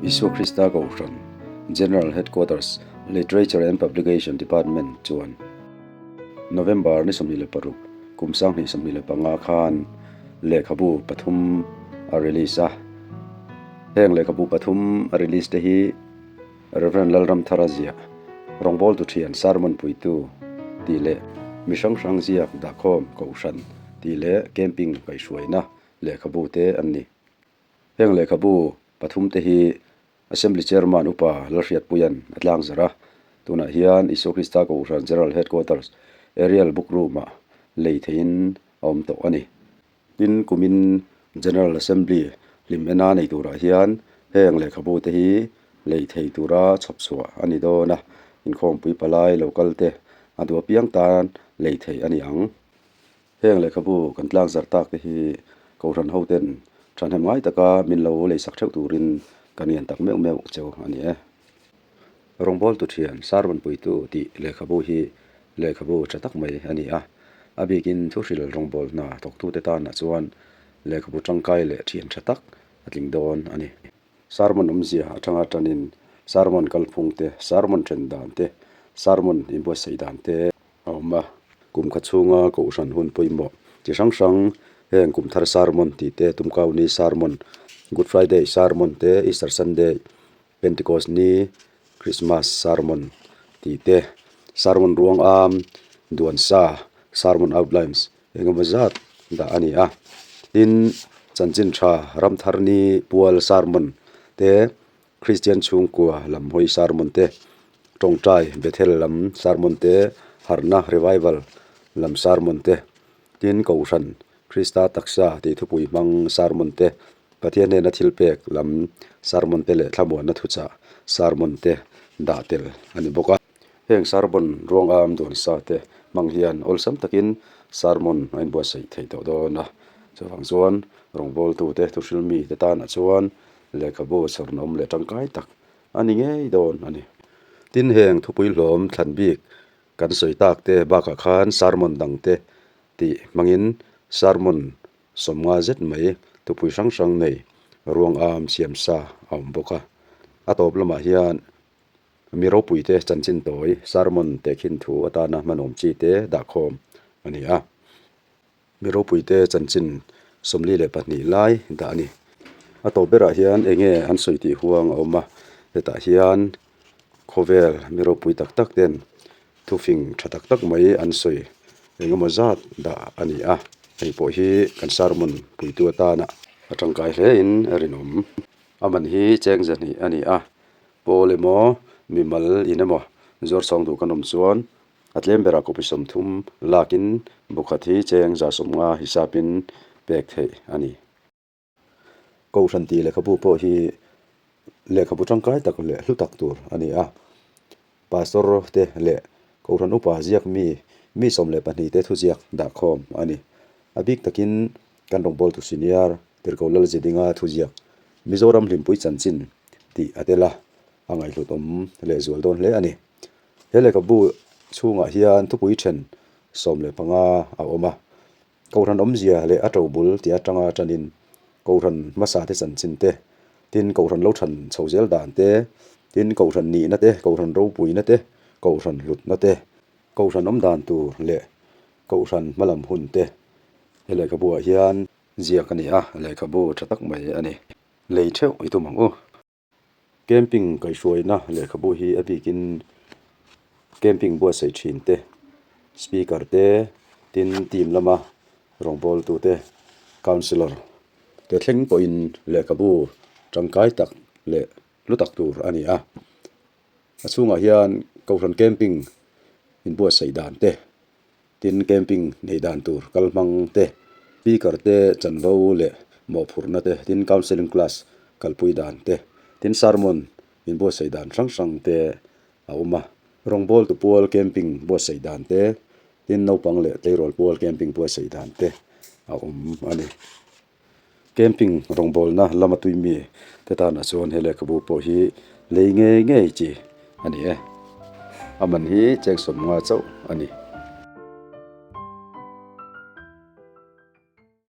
Isua Krista Kohhran, General Headquarters, Literature and Publication Department chuan November ni 26, kum 2025 khan lehkhabu pathum a release a. Heng lehkhabu pathum a release te hi Rev. Lalramthara ziah, Rawngbawltu thian sermon puitu tih leh mi hrang hrang ziak dahkhawm kohhran tih leh camping kaihhruaina lehkhabu te an ni. Heng lehkhabu pathum te hi Assembly Chairman Upa Lalhriatpuia'n a tlangzarh a, tunah hian Isua Krista Kohhran General Headquarters Aerial Book Room-ah lei theihin a awm tawh a ni. Tin, kumin General Assembly hlim ena nei turah hian heng lehkhabu te hi lei thei tura chhawp chhuah a ni dawn a, inkhawmpui palai local te a duh apiang tan lei thei a ni ang. Heng lehkhabu kan tlangzarh tak te hi Kohhran hoten thahnem ngai taka min lo leisak theuh turin kan ngen tak meuh meuh cheu a ni e. Rawngbawltu thian sermon puitu tih lehkhabu hi lehkhabu tha tak mai a ni a, a bikin thuhril rawngbawlhna thawktute tanah chuan lehkhabu tangkai leh thian tha tak a tling dawn a ni. Sermon awmzia atanga tanin sermon kalphung te, sermon then dan te, sermon inbuatsaih dan te a awm a. Kum kha chhunga kohhran hun pawimawh chi hrang hrang heng kum thar sermon tih te, Tumkauni sermon, Good Friday sermon te, Easter Sunday, Pentecost ni, Christmas sermon tih te, sermon ruang am, duan sa, sermon outlines engemaw zat dah a ni a. Tin, chanchin tha ram thar ni pual sermon te, Kristian chhungkua lam hawi sermon te, tawngtai Bethel lam sermon te, harhna revival lam sermon te, tin Kohhran Krista taksa tih thupui hmang sermon te, Pathian hnena thil pek lam sermon te leh thlamuanna thuchah sermon te dah tel a ni bawk a. Heng sermon ruang am duan sa te hmang hian awlsam takin sermon a inbuatsaih theih tawh dawn a. Chuvang chuan rawngbawltute thuhrilmi te tanah chuan lehkhabu chhawrnawm leh tangkai tak a ni ngei dawn a ni. Tin, heng thupui hlawm thlan bik kan sawi tak te bakah khan sermon dang te tih hmangin sermon Sawmnga zet mai thupui hrang hrang nei ruang am siam sa a awm bawk a. A tawp lamah hian mi ropuite chanchin tawi sermon tehkhin thu atana hmanawm chi te dahkhawm a ni a. Mi ropuite chanchin 42 lai dah a ni. A tawp berah hian eng nge an sawi tih huang a awm a, hetah hian khawvel mi ropui tak tak ten Thufing tha tak tak mai an sawi eng emaw zat dah a ni a, hei pawh hi kan sermon puitu atana a tangkai hle in a rinawm. A man hi cheng zahnih a ni a, pawl emaw mimal in emaw zuar chhawng duh kan awm chuan a tlem berah copy 30 lakin bukhat hi cheng 150 hisapin pek theih a ni. Kohhran tih lehkhabu pawh hi lehkhabu tangkai tak leh hlu tak tur a ni a. Pastor te leh Kohhran upa ziak mi mi 12 te thuziak dahkhawm a ni. A bik takin kan rawngbawltu senior Tirhkoh Lalzidinga thuziak Mizoram Hlimpui Chanchin tih a tel a, a ngaihhlut awm lehzual dawn hle a ni. He lehkhabu chhungah hian thupui then 15 a awm a. Kohhran awmzia leh a to bul tih atanga tanin Kohhran hmasa te chanchin te, tin Kohhran lo than chho zel dan te, tin Kohhran nihna te, Kohhran ropuina te, Kohhran hlutna te, Kohhran awm dan tur leh Kohhran hmalam hun te he lehkhabuah hian ziak a ni a, lehkhabu tha tak mai a ni. Lei theuh i tum ang u. Camping kaihhruaina lehkhabu hi a bikin camping buatsaih thin te, speaker te, tin team lama rawngbawltu te, councellor te thleng pawhin lehkhabu tangkai tak leh hlu tak tur a ni a. A chhungah hian Kohhran camping inbuatsaih dan te, Tin, camping neih dan tur kal hmang te, speaker te chanvo leh mawhphurhna te, tin counselling class kalpui dan te, tin sermon inbuatsaih dan hrang hrang te a awm a. Rawngbawltu pual camping buatsaih dan te, tin naupang leh tleirawl pual camping buatsaih dan te a awm a ni. Camping rawngbawlna lama tui mi te tanah chuan he lehkhabu pawh hi lei ngei ngei chi a ni e. A man hi cheng 50 chauh a ni.